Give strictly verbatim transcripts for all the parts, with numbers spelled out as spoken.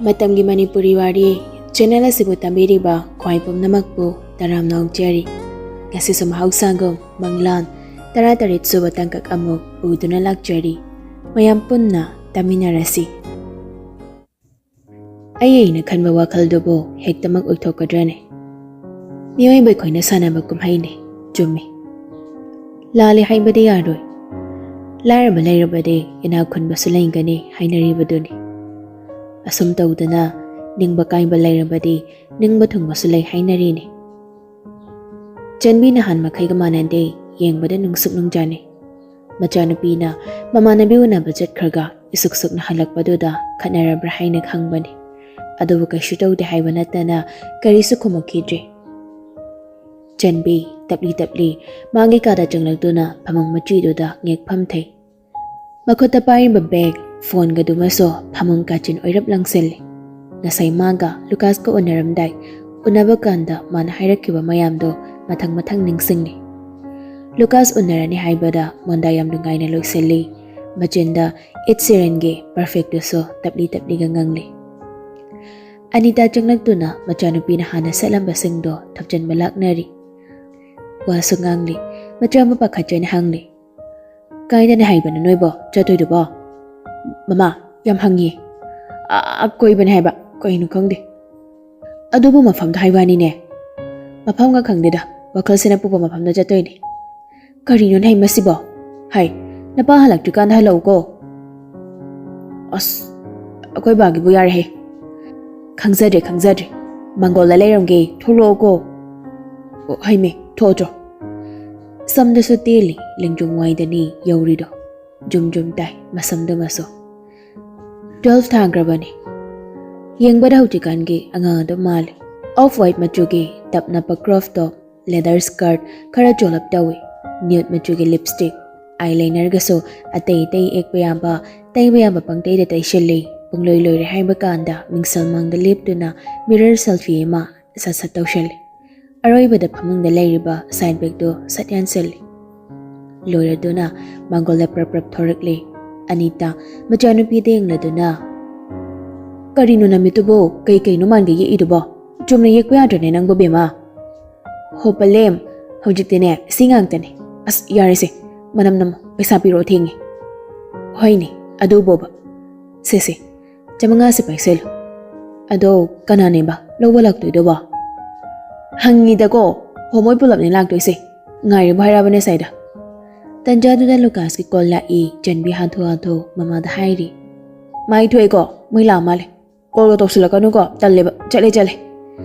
ꯃꯇꯝꯒꯤ ꯃꯅꯤꯄꯨꯔꯤ ꯋꯥꯔꯤ ꯆꯦꯅꯦꯜ ꯑꯁꯤꯕꯨ ꯇꯝꯕꯤꯔꯤꯕ ꯈ꯭ꯋꯥꯏ ꯄꯨꯝꯅꯃꯛꯄꯨ ꯇꯔꯥꯝꯅ ꯑꯣꯛꯆꯔꯤ꯫ ꯉꯁꯤꯁꯨ ꯃꯍꯧꯁꯥꯒꯨꯝ ꯃꯪꯂꯥꯟ ꯇꯔꯥꯇꯔꯦꯠ ꯁꯨꯕ ꯇꯥꯡꯀꯛ ꯑꯃꯨꯛ ꯄꯨꯗꯨꯅ ꯂꯥꯛꯆꯔꯤ꯫ ꯃꯌꯥꯝ ꯄꯨꯟꯅ ꯇꯥꯃꯤꯟꯅꯔꯁꯤ꯫ ꯑꯩ ꯑꯩꯅ ꯈꯟꯕ ꯋꯥꯈꯜꯗꯨꯕꯨ ꯍꯦꯛꯇꯃꯛ ꯑꯣꯏꯊꯣꯛꯀꯗ꯭ꯔꯅꯦ? ꯃꯤꯑꯣꯏꯕ ꯑꯩꯈꯣꯏꯅ ꯁꯥꯟꯅꯕ ꯀꯨꯝꯍꯩꯅꯤ꯫ ꯆꯨꯝꯃꯤ꯫ ꯂꯥꯜꯂꯦ ꯍꯥꯏꯕꯗꯤ ꯌꯥꯔꯣꯏ꯫ ꯂꯥꯏꯔꯕ ꯂꯩꯔꯕꯗꯤ ꯏꯅꯥꯛ ꯈꯨꯟꯕꯁꯨ ꯂꯩꯒꯅꯤ ꯍꯥꯏꯅꯔꯤꯕꯗꯨꯅꯤ꯫ ꯑꯁꯨꯝ ꯇꯧꯗꯅ ꯅꯤꯡꯕ ꯀꯥꯏꯕ ꯂꯩꯔꯕꯗꯤ ꯅꯤꯡꯕ ꯊꯨꯡꯕꯁꯨ ꯂꯩ ꯍꯥꯏꯅꯔꯤꯅꯤ꯫ ꯆꯟꯕꯤ ꯅꯍꯥꯟ ꯃꯈꯩꯒ ꯃꯥꯟꯅꯗꯦ, ꯌꯦꯡꯕꯗ ꯅꯨꯡꯁꯨꯛ ꯅꯨꯡꯖꯥꯅꯩ꯫ ꯃꯆꯥꯅꯨꯄꯤꯅ ꯃꯃꯥꯟꯅꯕꯤ ꯎꯅꯕ ꯆꯠꯈ꯭ꯔꯒ ꯏꯁꯨꯛ ꯁꯨꯛꯅ ꯍꯜꯂꯛꯄꯗꯨꯗ ꯈꯠꯅꯔꯕ꯭ꯔꯥ ꯍꯥꯏꯅ ꯈꯪꯕꯅꯤ꯫ ꯑꯗꯨꯕꯨ ꯀꯩꯁꯨ ꯇꯧꯗꯦ ꯍꯥꯏꯕ ꯅꯠꯇꯅ ꯀꯔꯤꯁꯨ ꯈꯨꯝꯃꯛꯈꯤꯗ꯭ꯔꯦ꯫ ꯆꯟꯕꯤ ꯇꯞꯂꯤ ꯇꯞꯂꯤ ꯃꯥꯒꯤ ꯀꯥꯗ ꯆꯪꯂꯛꯇꯨꯅ ꯐꯃꯨꯡ ꯃꯆꯤꯗꯨꯗ ꯉꯦꯛ ꯐꯝꯊꯩ꯫ ꯃꯈꯨꯠꯇ ꯄꯥꯏꯔꯤꯕ ꯕꯦꯒ, ꯐꯣꯟꯒꯗꯨꯃꯁꯨ ꯐꯃꯨꯡ ꯀꯥꯆꯤꯟ ꯑꯣꯏꯔꯞ ꯂꯪꯁꯤꯜꯂꯤ꯫ ꯉꯁꯥꯏ ꯃꯥꯒ ꯂꯨꯀꯥꯁꯀ ꯎꯅꯔꯝꯗꯥꯏ, ꯎꯅꯕ ꯀꯥꯟꯗ ꯃꯥꯅ ꯍꯥꯏꯔꯛꯈꯤꯕ ꯃꯌꯥꯝꯗꯣ ꯃꯊꯪ ꯃꯊꯪ ꯅꯤꯡꯁꯤꯡꯂꯤ꯫ ꯂꯨꯀꯥꯁ ꯎꯅꯔꯅꯤ ꯍꯥꯏꯕꯗ ꯃꯣꯟꯗꯥ ꯌꯥꯝ ꯅꯨꯡꯉꯥꯏꯅ ꯂꯣꯏꯁꯤꯜꯂꯤ꯫ ꯃꯆꯤꯟꯗ "ꯏꯠ ꯁꯤꯔꯟꯒꯤ ꯄꯔꯐꯦꯛꯇꯨꯁꯨ" ꯇꯞꯂꯤ ꯇꯞꯂꯤꯒ ꯉꯪꯂꯤ꯫ ꯑꯅꯤꯇꯥ ꯆꯪꯂꯛꯇꯨꯅ ꯃꯆꯥꯅꯨꯄꯤꯅ ꯍꯥꯟꯅ ꯁꯦꯠꯂꯝꯕꯁꯤꯡꯗꯣ ꯊꯞꯆꯟꯕ ꯂꯥꯛꯅꯔꯤ꯫ ꯋꯥꯁꯨ ꯉꯥꯡꯂꯤ꯫ ꯃꯆꯥ ꯑꯃ ꯄꯥꯈꯠꯆꯅ ꯍꯪꯂꯤ, "ꯀꯥꯏꯗꯅꯦ ꯍꯥꯏꯕꯅꯣ ꯅꯣꯏꯕꯣ ꯆꯠꯇꯣꯏꯗꯨꯕꯣ?" "ꯃꯃꯥ, ꯌꯥꯝ ꯍꯪꯉꯤ꯫ ꯑꯥ, ꯀꯣꯏꯕꯅꯦ ꯍꯥꯏꯕ, ꯀꯩꯅꯣ ꯈꯪꯗꯦ꯫ ꯑꯗꯨꯕꯨ ꯃꯐꯝꯗꯣ ꯍꯥꯏꯕꯅꯤꯅꯦ꯫" "ꯃꯐꯝꯒ ꯈꯪꯗꯦꯗ, ꯋꯥꯈꯜꯁꯤꯅ ꯄꯨꯕ ꯃꯐꯝꯗ ꯆꯠꯇꯣꯏꯅꯦ꯫" "ꯀꯔꯤꯅꯣꯅꯦ ꯍꯥꯏ ꯃꯁꯤꯕꯣ? ꯍꯥꯏ, ꯅꯄꯥ ꯍꯜꯂꯛꯇ꯭ꯔꯤꯀꯥꯟꯗ ꯍꯜꯂꯛꯎꯀꯣ꯫" "ꯑꯁ, ꯑꯩꯈꯣꯏ ꯕꯥꯒꯤꯕꯨ ꯌꯥꯔꯦꯍꯦ꯫" "ꯈꯪꯖꯗ꯭ꯔꯦ, ꯈꯪꯖꯗ꯭ꯔꯦ꯫ ꯃꯪꯒꯣꯜꯗ ꯂꯩꯔꯝꯒꯦ, ꯊꯣꯛꯂꯛꯑꯣꯀꯣ꯫" "ꯑꯣ, ꯍꯩꯃꯦ, ꯊꯣꯛꯑꯣ, ꯊꯣꯛꯑꯣ꯫" ꯁꯝꯗꯨꯁꯨ ꯇꯦꯜꯂꯤ, ꯂꯦꯡꯖꯨꯝ ꯋꯥꯏꯗꯅꯤ ꯌꯧꯔꯤꯗꯣ꯫ ꯖꯨꯝ ꯖꯨꯝ ꯇꯥꯏ ꯃꯁꯝꯗꯨꯃꯁꯨ꯫ ꯇꯨꯋꯦꯜꯐ ꯊꯥꯈ꯭ꯔꯕꯅꯤ꯫ ꯌꯦꯡꯕꯗ ꯍꯧꯖꯤꯛꯀꯥꯟꯒꯤ ꯑꯉꯥꯡ ꯑꯗꯨ ꯃꯥꯜꯂꯤ꯫ ꯑꯣꯐ ꯋꯥꯏꯠ ꯃꯆꯨꯒꯤ ꯇꯞ ꯅꯞꯄ ꯀ꯭ꯔꯣꯞ ꯇꯣꯞ, ꯂꯦꯗꯔ ꯁ꯭ꯀꯔꯠ, ꯈꯔ ꯆꯣꯂꯞ ꯇꯧꯏ꯫ ꯅ꯭ꯌꯨꯠ ꯃꯆꯨꯒꯤ ꯂꯤꯞꯁꯇꯤꯛ, ꯑꯥꯏ ꯂꯥꯏꯅꯔꯒꯁꯨ ꯑꯇꯩ ꯑꯇꯩ ꯌꯦꯛꯄ ꯌꯥꯕ, ꯇꯩꯕ ꯌꯥꯕ ꯄꯪꯇꯩꯗ ꯇꯩꯁꯤꯜꯂꯤ꯫ ꯄꯨꯡꯂꯣꯏ ꯂꯣꯏꯔꯦ ꯍꯥꯏꯕ ꯀꯥꯟꯗ ꯃꯤꯡꯁꯦꯜ ꯃꯥꯡꯗ ꯂꯦꯞꯇꯨꯅ ꯃꯤꯔꯔ ꯁꯦꯜꯐꯤ ꯑꯃ ꯁꯠ ꯁꯠ ꯇꯧꯁꯤꯜꯂꯤ꯫ ꯑꯔꯣꯏꯕꯗ ꯐꯃꯨꯡꯗ ꯂꯩꯔꯤꯕ ꯁꯥꯏꯠ ꯕꯦꯒꯇꯨ ꯁꯠ ꯌꯥꯟꯁꯤꯜꯂꯤ꯫ ꯂꯣꯏꯔꯗꯨꯅ ꯃꯥꯡꯒꯣꯜꯗ ꯄ꯭ꯔꯞ ꯄ꯭ꯔꯞ ꯊꯣꯔꯛꯂꯤ꯫ ꯑꯅꯤꯇꯥ ꯃꯆꯥꯅꯨꯄꯤꯗ ꯌꯦꯡꯂꯗꯨꯅ, ꯀꯔꯤꯅꯣ ꯅꯃꯤꯠꯇꯨꯕꯨ? ꯀꯩ ꯀꯩꯅꯣ ꯃꯥꯟꯒꯩ ꯌꯦꯛꯏꯗꯨꯕꯣ? ꯆꯨꯝꯅ ꯌꯦꯛꯄ ꯌꯥꯗ꯭ꯔꯅꯦ ꯅꯪꯕꯨ, ꯕꯦꯝꯃ? ꯍꯣ ꯄꯂꯦꯝ, ꯍꯧꯖꯤꯛꯇꯤꯅꯦ ꯁꯤ ꯉꯥꯛꯇꯅꯦ꯫ ꯑꯁ, ꯌꯥꯔꯦꯁꯦ, ꯃꯅꯝ ꯅꯝꯃꯣ, ꯄꯩꯁꯥ ꯄꯤꯔꯛꯑꯣ, ꯊꯦꯡꯉꯦ꯫ ꯍꯣꯏꯅꯦ, ꯑꯗꯨꯕꯣꯕ꯫ ꯁꯦ ꯁꯦ, ꯆꯥꯃꯉꯥꯁꯦ ꯄꯥꯏꯁꯜꯂꯨ꯫ ꯑꯗꯣ ꯀꯅꯥꯅꯦꯕ ꯂꯧꯕ ꯂꯥꯛꯇꯣꯏꯗꯨꯕꯣ? ꯍꯪꯉꯤꯗꯀꯣ, ꯍꯣ, ꯃꯣꯏ ꯄꯨꯂꯞꯅꯦ ꯂꯥꯛꯇꯣꯏꯁꯦ꯫ ꯉꯥꯏꯔꯤꯕ ꯍꯥꯏꯔꯕꯅꯦ ꯁ꯭ꯋꯥꯏꯗ꯫ ꯇꯟꯖꯥꯗꯨꯗ ꯂꯨꯀꯥꯁꯀꯤ ꯀꯣꯜ ꯂꯥꯛꯏ꯫ ꯆꯟꯕꯤ ꯍꯥꯊꯨ ꯍꯥꯊꯨ ꯃꯃꯥꯗ ꯍꯥꯏꯔꯤ, "ꯃꯥꯏ ꯊꯣꯛꯑꯦꯀꯣ, ꯃꯣꯏ ꯂꯥꯛꯑ ꯃꯥꯜꯂꯦ꯫ ꯀꯣꯜꯒ ꯇꯧꯁꯤꯜꯂꯛꯀꯅꯨꯀꯣ, ꯇꯜꯂꯦꯕ, ꯆꯠꯂꯦ, ꯆꯠꯂꯦ"꯫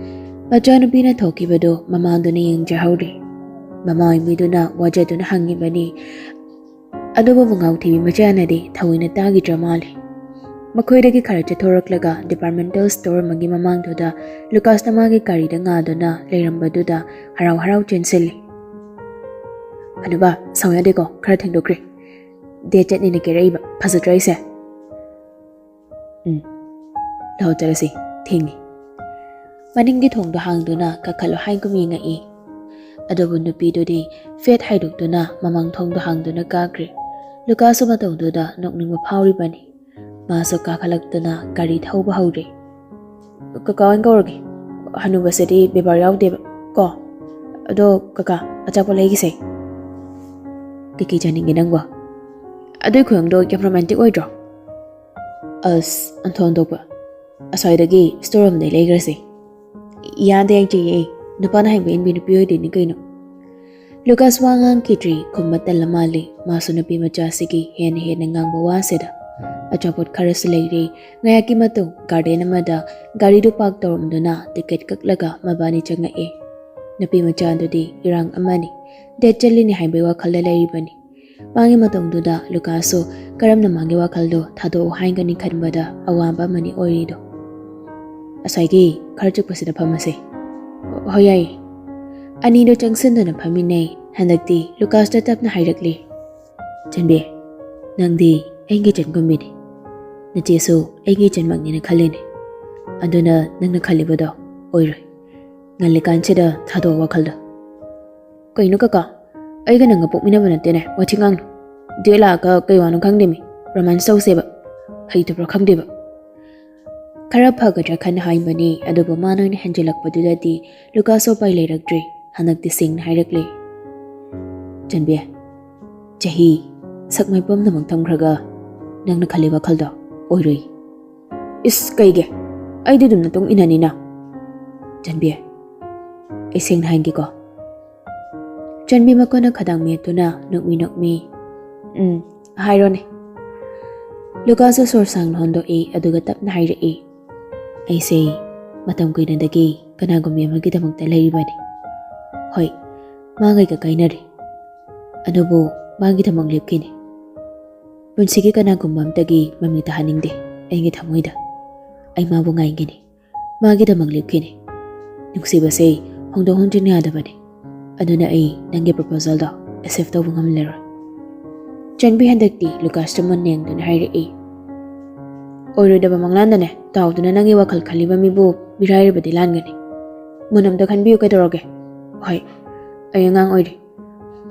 ꯃꯆꯥꯅꯨꯄꯤꯅ ꯊꯣꯛꯈꯤꯕꯗꯨ ꯃꯃꯥꯗꯨꯅ ꯌꯦꯡꯖꯍꯧꯔꯤ꯫ ꯃꯃꯥ ꯑꯣꯏꯕꯤꯗꯨꯅ ꯋꯥꯖꯗꯨꯅ ꯍꯪꯉꯤꯕꯅꯤ, ꯑꯗꯨꯕꯨ ꯃꯉꯥꯎ ꯊꯤꯕꯤ ꯃꯆꯥꯅꯗꯤ ꯊꯑꯣꯏꯅ ꯇꯥꯈꯤꯗ꯭ꯔ ꯃꯥꯜꯂꯦ꯫ ꯃꯈꯣꯏꯗꯒꯤ ꯈꯔ ꯆꯠꯊꯣꯔꯛꯂꯒ departmental store ꯑꯃꯒꯤ ꯃꯃꯥꯡꯗꯨꯗ ꯂꯨꯀꯥꯁꯅ ꯃꯥꯒꯤ ꯒꯥꯔꯤꯗ ꯉꯥꯗꯨꯅ ꯂꯩꯔꯝꯕꯗꯨꯗ ꯍꯔꯥꯎ ꯍꯔꯥꯎ ꯆꯦꯟꯁꯤꯜꯂꯤ꯫ "ꯍꯅꯨꯕ, ꯁꯥꯎ ꯌꯥꯗꯦꯀꯣ, ꯈꯔ ꯊꯦꯡꯗꯣꯛꯈ꯭ꯔꯦ꯫ Date ꯆꯠꯅꯤꯅ ꯀꯦꯔꯛꯏꯕ, ꯐꯖꯗ꯭ꯔꯥ ꯑꯩꯁꯦ?" "ꯎꯝ, ꯂꯥꯛꯑꯣ ꯆꯠꯂꯁꯤ, ꯊꯦꯡꯉꯦ"꯫ ꯃꯅꯤꯡꯒꯤ ꯊꯣꯡꯗꯣ ꯍꯥꯡꯗꯨꯅ "ꯀꯥꯈꯠꯂꯣ" ꯍꯥꯏꯒꯨꯝ ꯌꯦꯡꯉꯛꯏ꯫ ꯑꯗꯨꯕꯨ ꯅꯨꯄꯤꯗꯨꯗꯤ ꯐꯦꯠ ꯍꯥꯏꯗꯣꯛꯇꯨꯅ ꯃꯃꯥꯡ ꯊꯣꯡꯗꯣ ꯍꯥꯡꯗꯨꯅ ꯀꯥꯈ꯭ꯔꯦ꯫ ꯂꯨꯀꯥꯁꯁꯨ ꯃꯇꯧꯗꯨꯗ ꯅꯣꯛꯅꯤꯡꯕ ꯐꯥꯎꯔꯤꯕꯅꯤ꯫ ꯃꯥꯁꯨ ꯀꯥꯈꯠꯂꯛꯇꯨꯅ ꯒꯥꯔꯤ ꯊꯧꯕ ꯍꯧꯔꯦ꯫ "ꯀꯀꯥ ꯑꯣꯏꯅ ꯀꯧꯔꯒꯦ꯫ ꯍꯅꯨꯕꯁꯤꯗꯤ ꯕꯦꯕꯥꯔ ꯌꯥꯎꯗꯦꯕ ꯀꯣ꯫ ꯑꯗꯣ ꯀꯀꯥ, ꯑꯆꯥꯄꯣꯠ ꯂꯩꯈꯤꯁꯦ"꯫ "ꯀꯩꯀꯩ ꯆꯥꯅꯤꯡꯒꯦ ꯅꯪꯕꯣ?" "ꯑꯗꯨꯏ ꯈꯨꯌꯪꯗꯣ ꯌꯥꯝ romantic ꯑꯣꯏꯗ꯭ꯔꯣ?" "ꯑꯁ, ꯑꯣꯟꯊꯣꯛ ꯑꯣꯟꯊꯣꯛꯄ꯫ ꯑꯁ꯭ꯋꯥꯏꯗꯒꯤ store roomꯗꯩ ꯂꯩꯈ꯭ꯔꯁꯦ"꯫ "ꯌꯥꯗꯦ, ꯌꯥꯏ ꯆꯦ, ꯅꯨꯄꯥꯅ ꯍꯥꯏꯕ ꯏꯟꯕꯤ ꯅꯨꯄꯤ ꯑꯣꯏꯗꯣꯏꯅꯤ ꯀꯩꯅꯣ"꯫ ꯂꯨꯀꯥꯁ ꯋꯥ ꯉꯥꯡꯈꯤꯗ꯭ꯔꯤ꯫ ꯈꯨꯝꯕ ꯇꯜꯂ ꯃꯥꯜꯂꯤ꯫ ꯃꯥꯁꯨ ꯅꯨꯄꯤ ꯃꯆꯥꯁꯤꯒꯤ ꯍꯦꯟꯅ ꯍꯦꯟꯅ ꯉꯥꯡꯕ ꯋꯥꯁꯤꯗ꯫ ꯑꯆꯥꯄꯣꯠ ꯈꯔꯁꯨ ꯂꯩꯔꯦ꯫ ꯉꯥꯏꯍꯥꯛꯀꯤ ꯃꯇꯨꯡ garden ꯑꯃꯗ ꯒꯥꯔꯤꯗꯨ park ꯇꯧꯔꯝꯗꯨꯅ ticket ꯀꯛꯂꯒ ꯃꯕꯥꯅꯤ ꯆꯪꯉꯛꯑꯦ꯫ ꯅꯨꯄꯤ ꯃꯆꯥꯗꯨꯗꯤ ꯏꯔꯥꯡ ꯑꯃꯅꯤ꯫ Date ꯆꯠꯂꯤꯅꯤ ꯍꯥꯏꯕꯒꯤ ꯋꯥꯈꯜꯗ ꯂꯩꯔꯤꯕꯅꯤ꯫ ꯃꯥꯒꯤ ꯃꯇꯧꯗꯨꯗ ꯂꯨꯀꯥꯁꯁꯨ ꯀꯔꯝꯅ ꯃꯥꯒꯤ ꯋꯥꯈꯜꯗꯣ ꯊꯥꯗꯣꯛꯑꯣ ꯍꯥꯏꯒꯅꯤ ꯈꯟꯕꯗ ꯑꯋꯥꯕ ꯑꯃꯅꯤ ꯑꯣꯏꯔꯤꯗꯣ꯫ "ꯑꯁ꯭ꯋꯥꯏꯒꯤ ꯈꯔ ꯆꯤꯛꯄꯁꯤꯗ ꯐꯝꯃꯁꯦ"꯫ "ꯍꯣꯏ, ꯌꯥꯏꯌꯦ"꯫ ꯑꯅꯤꯗꯣ ꯆꯪꯁꯤꯟꯗꯨꯅ ꯐꯝꯃꯤꯟꯅꯩ꯫ ꯍꯟꯗꯛꯇꯤ ꯂꯨꯀꯥꯁꯇ ꯇꯞꯅ ꯍꯥꯏꯔꯛꯂꯤ, "ꯆꯟꯕꯤ, ꯅꯪꯗꯤ ꯑꯩꯒꯤ ꯏꯆꯟꯒꯨꯝꯕꯤꯅꯤ꯫ ꯅꯆꯦꯁꯨ ꯑꯩꯒꯤ ꯏꯆꯟꯃꯛꯅꯤꯅ ꯈꯜꯂꯤꯅꯦ꯫ ꯑꯗꯨꯅ ꯅꯪꯅ ꯈꯜꯂꯤꯕꯗꯣ ꯑꯣꯏꯔꯣꯏ꯫ ꯉꯜꯂꯤꯀꯥꯟꯁꯤꯗ ꯊꯥꯗꯣꯛꯑꯣ ꯋꯥꯈꯜꯗꯣ"꯫ "ꯀꯩꯅꯣ ꯀꯀꯥ? ꯑꯩꯒ ꯅꯪꯒ ꯄꯣꯛꯃꯤꯟꯅꯕ ꯅꯠꯇꯦꯅꯦ, ꯋꯥꯊꯤ ꯉꯥꯡꯅꯨ꯫ Date ꯂꯥꯛꯑꯒ ꯀꯩ ꯋꯥꯅꯣ ꯈꯪꯗꯦꯃꯤ, romance ꯇꯧꯁꯦꯕ꯫ ꯍꯩꯇꯕ꯭ꯔꯥ ꯈꯪꯗꯦꯕ"꯫ ꯈꯔ ꯐꯒꯗ꯭ꯔꯥ ꯈꯟ ꯍꯥꯏꯕꯅꯤ, ꯑꯗꯨꯕꯨ ꯃꯥꯅ ꯑꯣꯏꯅ ꯍꯦꯟꯖꯤꯜꯂꯛꯄꯗꯨꯗꯗꯤ ꯂꯨꯀꯥꯁꯁꯨ ꯎꯄꯥꯏ ꯂꯩꯔꯛꯇ꯭ꯔꯦ꯫ ꯍꯟꯗꯛꯇꯤ ꯁꯦꯡꯅ ꯍꯥꯏꯔꯛꯂꯦ, "ꯆꯟꯕꯤ, ꯆꯍꯤ, ꯁꯛ ꯃꯥꯏ ꯄꯨꯝꯅꯃꯛ ꯊꯝꯈ꯭ꯔꯒ ꯅꯪꯅ ꯈꯜꯂꯤ ꯋꯥꯈꯜꯗꯣ ꯑꯣꯏꯔꯣꯏ꯫" "ꯏꯁ, ꯀꯩꯒꯤ? ꯑꯩꯗꯤ ꯑꯗꯨꯝ ꯅꯇꯨꯡ ꯏꯟꯅꯅꯤꯅ꯫" "ꯆꯟꯕꯤ, ꯑꯩ ꯁꯦꯡꯅ ꯍꯥꯏꯒꯦꯀꯣ꯫" ꯆꯟꯕꯤ ꯃꯀꯣꯟꯅ ꯈꯗꯥꯡ ꯃꯦꯠꯇꯨꯅ ꯅꯣꯛꯃꯤ ꯅꯣꯛꯃꯤ, "ꯎꯝ, ꯍꯥꯏꯔꯣꯅꯦ꯫" ꯂꯨꯀꯥꯁꯁꯨ ꯁꯣꯔ ꯁꯥꯡꯅ ꯍꯣꯟꯗꯣꯛꯏ, ꯑꯗꯨꯒ ꯇꯞꯅ ꯍꯥꯏꯔꯛꯏ, "ꯑꯩꯁꯦ ꯃꯇꯝ ꯀꯨꯏꯅꯗꯒꯤ ꯀꯅꯥꯒꯨꯝꯕꯤ ꯑꯃꯒꯤꯗꯃꯛꯇ ꯂꯩꯔꯤꯕꯅꯤ꯫ ꯍꯣꯏ, ꯃꯥꯒ ꯑꯩꯒ ꯀꯥꯏꯅꯔꯦ꯫ ꯑꯗꯨꯕꯨ ꯃꯥꯒꯤꯗꯃꯛ ꯂꯦꯞꯈꯤꯅꯤ꯫ ꯄꯨꯟꯁꯤꯒꯤ ꯀꯅꯥꯒꯨꯝꯕ ꯑꯝꯇꯒꯤ ꯃꯃꯤ ꯇꯥꯍꯟꯅꯤꯡꯗꯦ ꯑꯩꯒꯤ ꯊꯃꯣꯏꯗ꯫ ꯑꯩ ꯃꯥꯕꯨ ꯉꯥꯏꯒꯅꯤ꯫ ꯃꯥꯒꯤꯗꯃꯛ ꯂꯦꯞꯈꯤꯅꯤ꯫ ꯅꯨꯡꯁꯤꯕꯁꯦ ꯍꯣꯡꯗꯣꯛ ꯍꯣꯡꯖꯤꯟ ꯌꯥꯗꯕꯅꯤ꯫ ꯑꯗꯨꯅ ꯑꯩ ꯅꯪꯒꯤ ꯄ꯭ꯔꯣꯄꯣꯖꯜꯗꯣ ꯑꯦꯛꯁꯦꯞ ꯇꯧꯕ ꯉꯝꯂꯔꯣꯏ꯫" ꯆꯟꯕꯤ ꯍꯟꯗꯛꯇꯤ ꯂꯨꯀꯥꯁꯇ ꯃꯨꯟꯅ ꯌꯦꯡꯗꯨꯅ ꯍꯥꯏꯔꯛꯏ, "ꯑꯣꯏꯔꯣꯏꯗꯕ ꯃꯪꯂꯥꯟꯗꯅꯦ ꯇꯥꯎꯗꯨꯅ ꯅꯪꯒꯤ ꯋꯥꯈꯜ ꯈꯜꯂꯤꯕ ꯃꯤꯕꯨ ꯃꯤꯔꯥꯏꯔꯕꯗꯤ ꯂꯥꯟꯒꯅꯤ꯫ ꯃꯨꯟꯅ ꯑꯝꯇ ꯈꯟꯕꯤꯌꯨ ꯀꯩꯗꯧꯔꯒꯦ? ꯍꯣꯏ, ꯑꯩ ꯑꯉꯥꯡ ꯑꯣꯏꯔꯤ꯫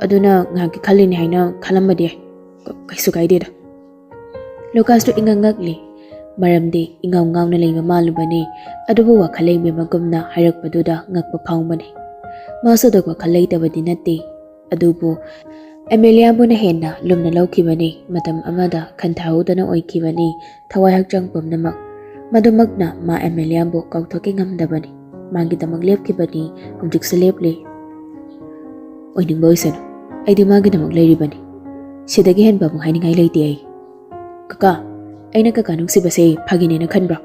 ꯑꯗꯨꯅ ꯉꯥꯏꯍꯥꯛꯀꯤ ꯈꯜꯂꯤꯅꯤ ꯍꯥꯏꯅ ꯈꯜꯂꯝꯕꯗꯤ ꯌꯥꯏ꯫ ꯀ-, ꯀꯩꯁꯨ ꯀꯥꯏꯗꯦꯗ꯫" ꯂꯨꯀꯥꯁꯇꯨ ꯏꯉꯛ ꯉꯛꯂꯤ꯫ ꯃꯔꯝꯗꯤ ꯏꯉꯥꯎ ꯉꯥꯎꯅ ꯂꯩꯕ ꯃꯥꯜꯂꯨꯕꯅꯤ꯫ ꯑꯗꯨꯕꯨ ꯋꯥꯈꯜ ꯂꯩꯕꯤ ꯑꯃꯒꯨꯝꯅ ꯍꯥꯏꯔꯛꯄꯗꯨꯗ ꯉꯛꯄ ꯐꯥꯎꯕꯅꯤ꯫ ꯃꯥꯁꯨ ꯑꯗꯨ ꯋꯥꯈꯜ ꯂꯩꯇꯕꯗꯤ ꯅꯠꯇꯦ꯫ ꯑꯗꯨꯕꯨ ꯑꯦꯃꯦꯂꯤꯌꯥꯕꯨꯅ ꯍꯦꯟꯅ ꯂꯨꯝꯅ ꯂꯧꯈꯤꯕꯅꯤ꯫ ꯃꯇꯝ ꯑꯃꯗ ꯈꯟꯊꯍꯧꯗꯅ ꯑꯣꯏꯈꯤꯕꯅꯤ ꯊꯋꯥꯏ ꯍꯛꯆꯥꯡ ꯄꯨꯝꯅꯃꯛ꯫ ꯃꯗꯨꯃꯛꯅ ꯃꯥ ꯑꯦꯃꯦꯂꯤꯌꯥꯕꯨ ꯀꯥꯎꯊꯣꯛꯀꯦ ꯉꯝꯗꯕꯅꯤ꯫ ꯃꯥꯒꯤꯗꯃꯛ ꯂꯦꯞꯈꯤꯕꯅꯤ, ꯍꯧꯖꯤꯛꯁꯨ ꯂꯦꯞꯂꯤ꯫ ꯑꯣꯏꯅꯤꯡꯕ ꯑꯣꯏꯁꯅꯨ, ꯑꯩꯗꯤ ꯃꯥꯒꯤꯗꯃꯛ ꯂꯩꯔꯤꯕꯅꯤ꯫ ꯁꯤꯗꯒꯤ ꯍꯦꯟꯕ ꯑꯃꯨꯛ ꯍꯥꯏꯅꯤꯡꯉꯥꯏ ꯂꯩꯇꯦ ꯑꯩ꯫ "ꯀꯀꯥ, ꯑꯩꯅ ꯀꯀꯥ ꯅꯨꯡꯁꯤꯕꯁꯦ ꯐꯥꯒꯤꯅꯦꯅ ꯈꯟꯕ꯭ꯔꯣ?"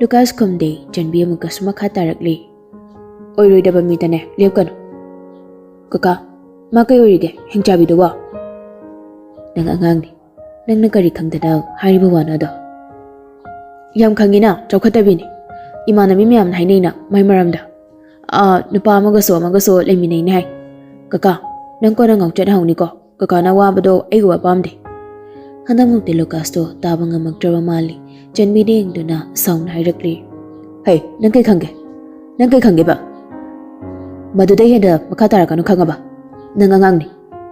ꯂꯨꯀꯥꯁ ꯈꯨꯝꯗꯦ꯫ ꯆꯟꯕꯤ ꯑꯃꯨꯛꯀꯁꯨ ꯃꯈꯥ ꯇꯥꯔꯛꯂꯤ, "ꯑꯣꯏꯔꯣꯏꯗꯕ ꯃꯤꯗꯅꯦ ꯂꯦꯞꯀꯅꯨ꯫" "ꯀꯀꯥ, ꯃꯥ ꯀꯩ ꯑꯣꯏꯔꯤꯒꯦ, ꯍꯤꯡꯆꯥꯕꯤꯗꯨꯕꯣ?" "ꯅꯪ ꯑꯉꯥꯡꯅꯤ, ꯅꯪꯅ ꯀꯔꯤ ꯈꯪꯗꯅ ꯍꯥꯏꯔꯤꯕ ꯋꯥꯅꯣꯗꯣ?" "ꯌꯥꯝ ꯈꯪꯉꯤꯅ, ꯆꯥꯎꯈꯠꯇꯕꯤꯅꯤ꯫ ꯏꯃꯥꯟꯅꯕꯤ ꯃꯌꯥꯝꯅ ꯍꯥꯏꯅꯩꯅ ꯃꯥꯏ ꯃꯔꯝꯗ꯫ ꯑꯥ, ꯅꯨꯄꯥ ꯑꯃꯒꯁꯨ ꯑꯃꯒꯁꯨ ꯂꯩꯃꯤꯟꯅꯩꯅꯦ ꯍꯥꯏ꯫ ꯀꯀꯥ, ꯅꯪ ꯀꯣꯟꯅ ꯉꯥꯎꯆꯠꯍꯧꯅꯤꯀꯣ꯫ ꯀꯀꯥꯅ ꯋꯥꯕꯗꯣ ꯑꯩ ꯎꯕ ꯄꯥꯝꯗꯦ꯫" ꯍꯟꯗꯛꯃꯨꯛꯇꯤ ꯂꯨꯀꯥꯁꯇꯣ ꯇꯥꯕ ꯉꯝꯃꯛꯇ꯭ꯔꯕ ꯃꯥꯜꯂꯤ꯫ ꯆꯟꯕꯤꯗ ꯌꯦꯡꯗꯨꯅ ꯁꯥꯎꯅ ꯍꯥꯏꯔꯛꯂꯤ, "ꯍꯩ, ꯅꯪ ꯀꯩ ꯈꯪꯒꯦ? ꯅꯪ ꯀꯩ ꯈꯪꯒꯦꯕ? ꯃꯗꯨꯗꯩ ꯍꯦꯟꯅ ꯃꯈꯥ ꯇꯥꯔꯛꯀꯅꯨ, ꯈꯪꯉꯕ? ꯅꯪ ꯑꯉꯥꯡꯅꯤ꯫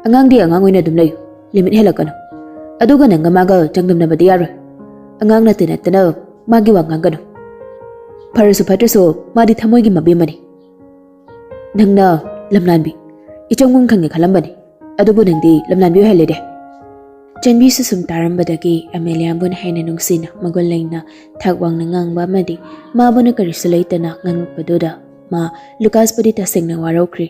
ꯑꯉꯥꯡꯗꯤ ꯑꯉꯥꯡ ꯑꯣꯏꯅ ꯑꯗꯨꯝ ꯂꯩꯌꯨ꯫ ꯂꯤꯃꯤꯠ ꯍꯦꯜꯂꯛꯀꯅꯨ꯫ ꯑꯗꯨꯒ ꯅꯪꯒ ꯃꯥꯒ ꯆꯥꯡꯗꯝꯅꯕꯗꯤ ꯌꯥꯔꯣꯏ꯫ ꯑꯉꯥꯡ ꯅꯠꯇꯦ ꯅꯠꯇꯅ ꯃꯥꯒꯤ ꯋꯥ ꯉꯥꯡꯒꯅꯨ꯫ ꯐꯔꯁꯨ ꯐꯠꯇ꯭ꯔꯁꯨ ꯃꯥꯗꯤ ꯊꯃꯣꯏꯒꯤ ꯃꯕꯦꯝꯃꯅꯤ꯫ ꯅꯪꯅ ꯂꯝꯂꯥꯟꯕꯤ, ꯏꯆꯝꯒꯨꯝ ꯈꯪꯉꯦ ꯈꯜꯂꯝꯕꯅꯤ, ꯑꯗꯨꯕꯨ ꯅꯪꯗꯤ ꯂꯝꯂꯥꯟꯕꯤ ꯑꯣꯏꯍꯜꯂꯦꯗꯦ꯫ ꯆꯟꯕꯤꯁꯨ ꯁꯨꯝ ꯇꯥꯔꯝꯕꯗꯒꯤ ꯑꯃꯦꯂꯤꯌꯥꯕꯨꯅ ꯍꯦꯟꯅ ꯅꯨꯡꯁꯤꯅ ꯃꯒꯨꯟ ꯂꯩꯅ ꯊꯥꯛ ꯋꯥꯡꯅ ꯉꯥꯡꯕ ꯑꯃꯗꯤ ꯃꯥꯕꯨꯅ ꯀꯔꯤꯁꯨ ꯂꯩꯇꯅ ꯉꯥꯡꯂꯛꯄꯗꯨꯗ ꯃꯥ ꯂꯨꯀꯥꯁꯄꯨꯗꯤ ꯇꯁꯦꯡꯅ ꯋꯥꯔꯧꯈ꯭ꯔꯦ꯫